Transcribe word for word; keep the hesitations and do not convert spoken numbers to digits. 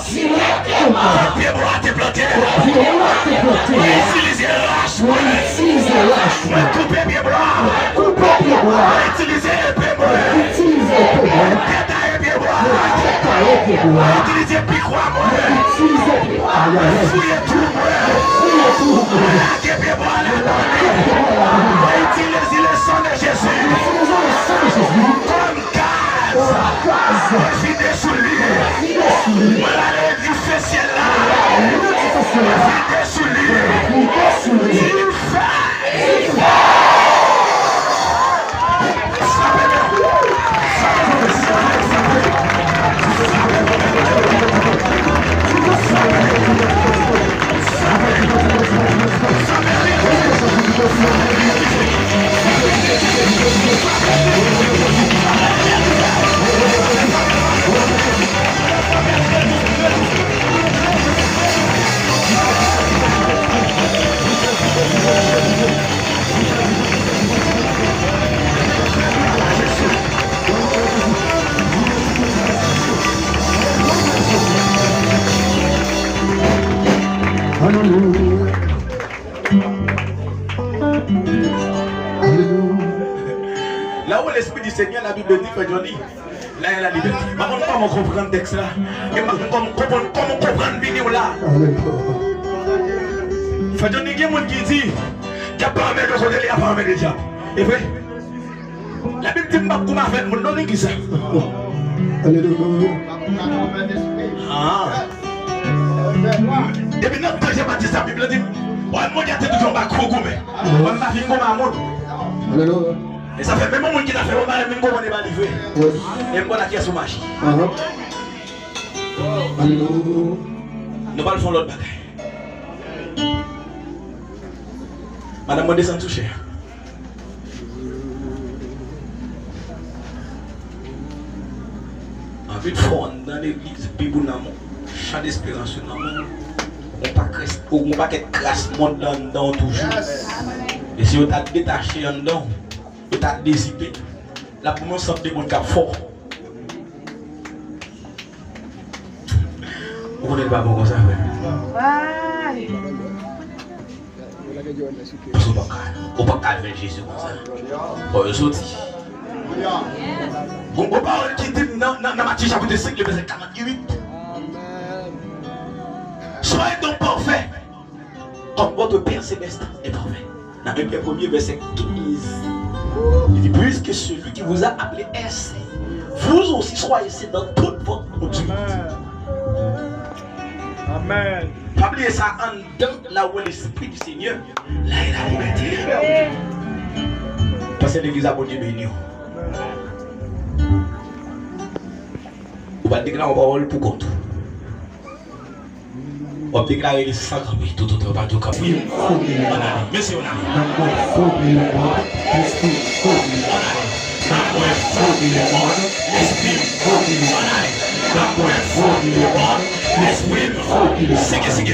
Dirèkteman. Kot pye bwa te plante. Kot pye bwa te plante. Mwen itilize rach mwen. Mwen itilize rach mwen. Mwen koupe pye bwa. Mwen koupe pye bwa. Mwen itilize epe mwen. Mwen itilize epe mwen. Mwen detaye pye bwa. Mwen detaye pye bwa. Mwen itilize pikwa mwen. Mwen itilize pikwa mwen. Mwen fouye twou mwen. Mwen fouye twou mwen. Mwen lage pye bwa ladan li. Mwen lage pye bwa ladan li. Mwen itilize le sang de Jésus. Mwen itilize le sang de Jésus. Kòm gaz. Kòm gaz. Mwen vide sou li. Mwen vide sou li. Mwen rale dife syèl la. Mwen rale dife syèl la. Mwen vide sou li. Mwen vide sou li. Dife. Dife. Alelouya. Alelouya. Là où l'Esprit du Seigneur, la Bible dit, frè Johnny, là est la liberté. M pa konn kòman w konprann tèks la. E m pa konn kòman, kòman, kòman w konprann vini w la. Alelouya. Frè Johnny, gen moun ki di, dyab pa anmède kote li, y ap anmède dyab. E vre? Labib di m p ap koumanse avèk moun non, li ki sa? Alelouya. Ah. Depi nan tan Jan Batis la, Bib la di m, wè, Bondye te toujou anba kou goumen. Wè, m pa fin goumen a moun. Alelouya. E sa fè menm yon moun ki ta fè yon bagay, menm goumen pa li vre. Wi. E m konn ak kiyès ou mache. Ahan. Alelouya. Nou pral fè yon lòt bagay. Madanm mwen desann sou chè a. Anpil fwa w anndan legliz, Bib ou nan men w, chan desperans ou nan men w, yon pakèt, yon pakèt kras mond lan anndan w toujou. E si yo ta detache anndan w, yo ta dezipe, l ap ban w yon sant de moun k ap fè w. Ou konnen l pa bon konsa, frè m. Paske ou p ap ka, ou p ap ka jwenn Jezi konsa. Fò yo soti. Gon, gon pawòl ki di m nan, nan, nan Matye chapit senk, le vèsè karanntuit. Soyez donc parfaits, comme votre Père céleste est parfait. Nan Ebre premye, vèsè kenz, li di, puisque celui qui vous a appelé est saint, vous aussi soyez saints dans toute votre conduite. Amen. Pa bliye sa, anndan la où est l'Esprit du Seigneur, là est la liberté. Pastè legliz la, Bondye beni w. Ou pral deklare yon pawòl pou kont ou. W ap deklare li san kanpe, toutotan w pa di w kanpe. Ann ale. Mesye, ann ale. Ann ale. Ann ale. Ann ale. Seke, seke.